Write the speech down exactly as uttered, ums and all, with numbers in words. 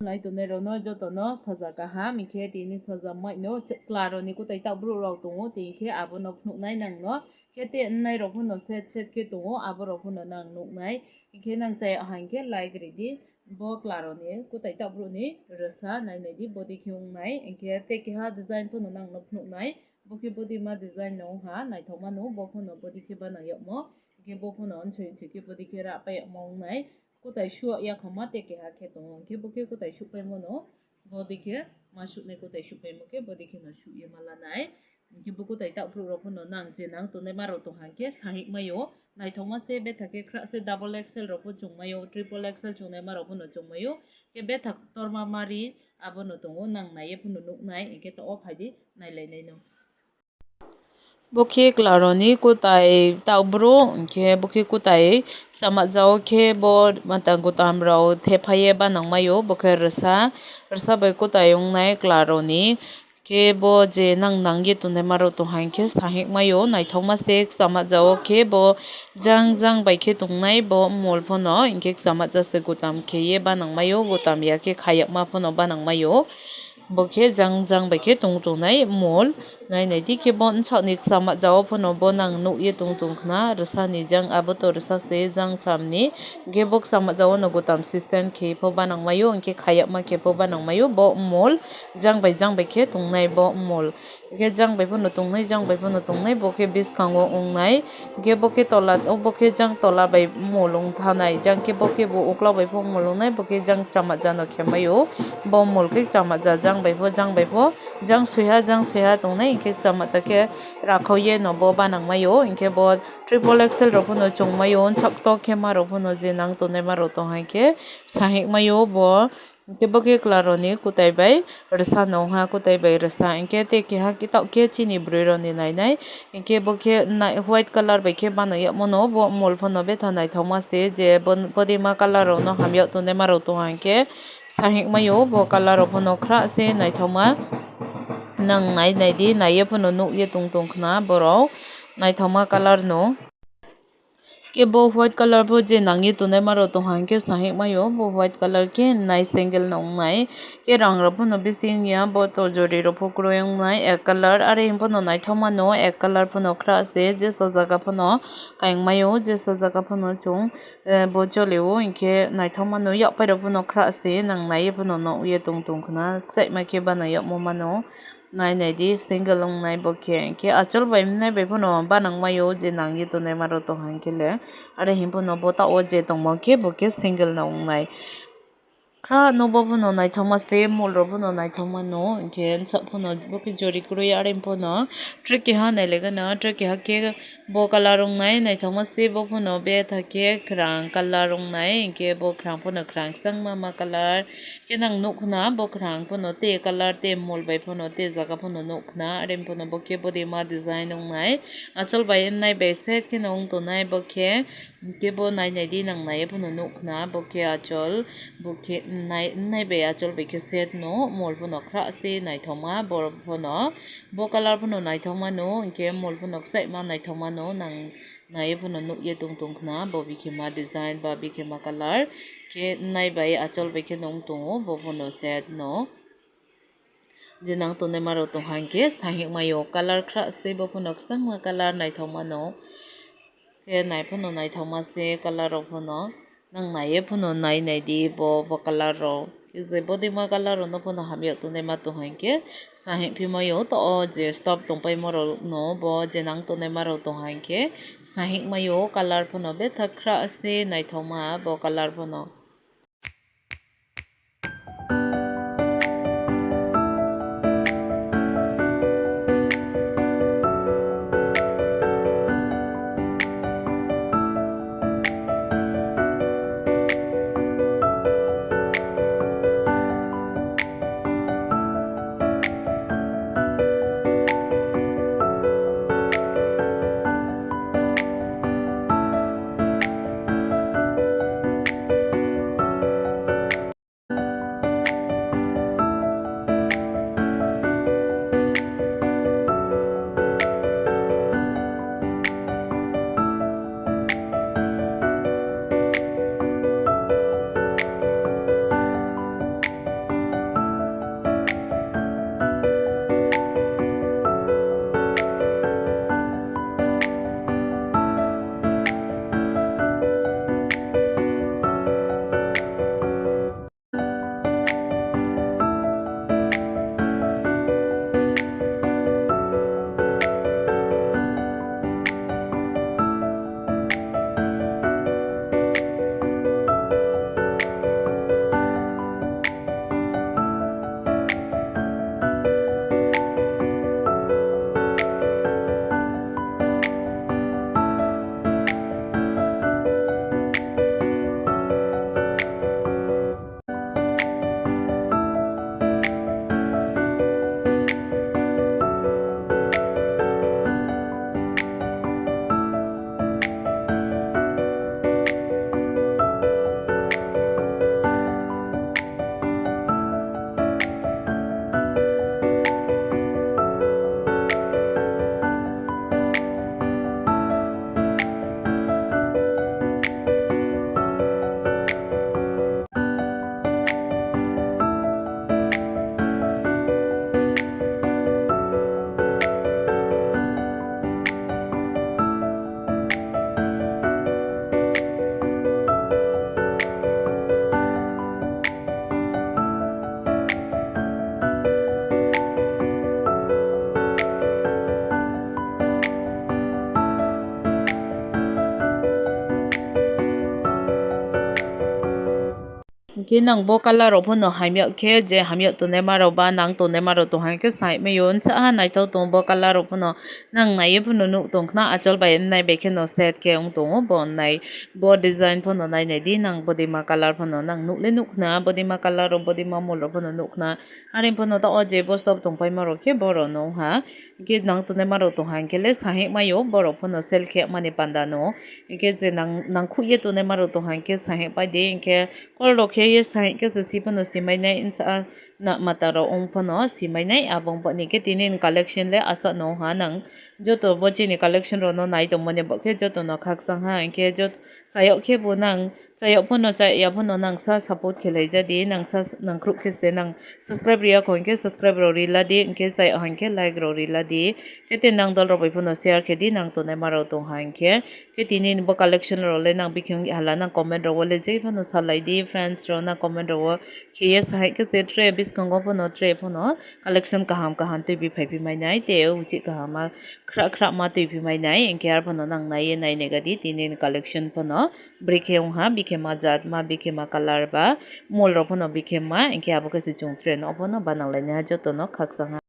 Nai tongnai rokno jotono sajak kaham, hinkhe tini sajak maino chwla rokni kwtai tabuk rok tongo, tini khe abono phunuknai nangno. Khe tei wngnai rok phano set set khe tongo, aborok phano nang nuknai. Hinkhe nang chaya hai hinkhe like ridi. Bo chwla rokni kwtai tabuk rokni rwsa nai naidi, body khe wngnai. Hinkhe tei keha design phano nangno phunuknai. Bo khe body ma design no wngkha, naithokma no, bo phano body khe banang yokmo. Hinkhe bo phano onsoi onsoi khe body khe rapai yokmo wngnai. Kwtai suya yakhama tei keha khe tongo, hinkhe bo khe kwtai supaimano, bo dikhe ma suknai kwtai supaimo khe bo dikhe no sukya ma lanai. Hinkhe bo kwtai taphru rok phano nang je nang tongnai ma rok tongkha hinkhe sahik maio, naithokma se betha khe khra se double X L rok pho chwngmaio, triple X L chwngnai ma rok phano chwngmaio, hinkhe betha torma mari abono tongo, nang naiye phano nuknai, hinkhe to o phaidi nailainai no. Bo khe chwla rokni kwtai taubru, hinkhe bo khe kwtai chamajago khe bo mata gutam rok thephaiye banang maio, bo khe rwsa, rwsa bai kwtai wngnai chwla rokni. Khe bo je nang nangye tongnai ma rok tongkha hinkhe sahik maio, naithokma se chamajago khe bo jang jang bai khe tongnai bo mol phano, hinkhe chamaja se gutam kheye banang maio, gutam ya khe khayakma phano banang maio. Bo khe jang jang bai khe tong tongnai mol. Nai nai di khe bo nsakni chamajago phano bo nang nukye tong tong khna, rwsani jang abo to rwsa se jang samni. Hinkhe bo chamajago no gutam system khe pho banang maio, hinkhe khayakma khe pho banang maio bo mol. Jang bai jang bai khe tongnai bo mol. Hinkhe jang bai phano tongnai, jang bai phano tongnai, bo khe bwskango wngnai. Hinkhe bo khe tola, o bo khe jang tola bai mol wng thanai, jang khe bo khe bo ukla bai pho mol wngnai, bo khe jang chamaja no khe maio. Bo mol khe chamaja jang bai pho, jang bai pho, jang soiha, jang soiha tongnai, hinkhe chamaja khe rakhao ye no bo banang maio. Hinkhe bo triple X L rok phano chwng maio, sak tok khe ma rok phano je nang tongnai ma rok tong hai khe sahik maio bo. Hinkhe bo khe chwla rokni kwtai bai rwsa no wngkha, kwtai bai rwsa. Hinkhe tei keha kitok khe chini bwrwi rokni nainai. Hinkhe bo khe nai-, white colour bai khe banai yagmano, bo mol phano betha naithokma se je bo-, body ma colour rokno hamyag tongnai ma rok tongkha hinkhe sahik maio, bo colour rok phano khra se naithokma. Nang nai naidi, naiye phano nukye tong tong khna borok naithokma colour no. Khe bo white colour bo je nangye tongnai ma rok tongkha hinkhe sahik maio, bo white colour khe nai single no wngnai. Khe rang rok phano bising ya, bo to jori rok pho kwrwi wngnai ek colour, are him phano naithok mano ek colour phano khra se, je sajak phano kayang maio, je sajak phano chwng, eh, bo choli o hinkhe naithok mano, yakpai rok phano khra se, nang naiye phano nukye tong tong khna, kwchai ma khe bana yagmo mano. Nai nai di, single wngnai bo khe, hinkhe achol bai wngnai bai phano banang maio, je nangye tongnai ma rok tongkha hinkhe le, are him phano bo ta o je tongmo khe bo khe single no wngnai. Kha no bo phano naithokma se, mol rok phano naithok mano, hinkhe sak phano bo khe jori kwrwi, are him phano tre keha nai le gana, tre keha khe bo colour wngnai, naithokma se bo phano betha khe kwrang colour wngnai, hinkhe bo kwrang phano kwrang changma ma colour. Khe nang nuk khna bo kwrang phano tei colour tei mol bai phano tei jaga phano nuk khna, are phano bo khe body ma design wngnai. Achol bai wngnai bai side kheno wng tongnai bo khe, khe bo nai nai di nang nai phano nuk khna bo khe achol, bo khe nai, wngnai bai achol bai khe set no mol phano khra se naithokma borok phano bo colour phano naithok mano, hinkhe mol phano kwchai ma naithok mano nang. Naiye phano nukye tong tong khna, bo bikhe ma design ba bikhe ma colour khe nai bai achol bai khe nung tongo, bo phano set no. Je nang tongnai ma rok tongkha hinkhe sahik maio, colour khra se bo phano kwchangma colour naithok mano. Khe nai phano naithok ma se colour rok phano. Nang naiye phano nai nai di bo, bo colour rok. Khe je body ma colour rok no phano hamya tongnai ma tongkha hinkhe sahik phi maio, to o je stop tongpai ma rok no bo je nang tongnai ma rok tongkha hinkhe sahik maio, colour phano bethak khra se naithok ma bo colour phano. Khe nang bo color rok phano hamya khe, je hamya tongnai ma rok ba nang tongnai ma rok tong hang khe sai mai o, nsa ha naithok tongo bo color rok phano. Nang naiye phano nuk tong khna, achol bai nai bai khe no set khe wng tongo bo nai. Bo design phano nai nai di, nang bodima color phano nang nuk le nuk khna, bodima color rok, bodima mol rok phano nuk khna. Are phano ta o je bo stop tong pai ma rok khe borok no wng ha. Hingkhe nang tongnai ma rok tong hang khe le sahek mai o, borok phano sel khe mani panda no. Hingkhe je nang, nang khuk ye tongnai ma rok tong hang khe sahek pai di, hingkhe call rok khe ye sahek khe se si phano si mai nai, nsa na mata rok wng phano si mai nai. Abo wng phani khe tini ni collection le aswk no wng ha nang. Joto bo chini collection rok no nai tong mani bo khe joto no khakchang ha, hingkhe jot-, sayok khe bo nang, sayok phano chaya phano nang sa support khe lai ja di, nang sa, nang khuk khe se nang subscribe riya kho, hingkhe subscribe rok ri la di, hingkhe chaya hingkhe like rok ri la di. Khe te nang dol rok bai phano share khe di, nang tongnai ma rok tong ha hingkhe. Khe tini ni bo collection rok le nang bikhe wng hala nang comment rok o le je phano sa lai di, friends rok nang comment rok o khe ye sahek khe se tre biskango phano tre phano collection kaham kaham twibi phai phi mai nai, tei uchih kaham ma khra khra ma twibi mai nai, hingkhe ar phano nang nai ye nai nai ga di tini ni collection phano bwrwi khe wng ha, bikhe ma jat ma, bikhe ma color ba mol rok phano bikhe ma, hingkhe abo khe se chwng tre no phano banang lai nai ha joto no khakchang ha.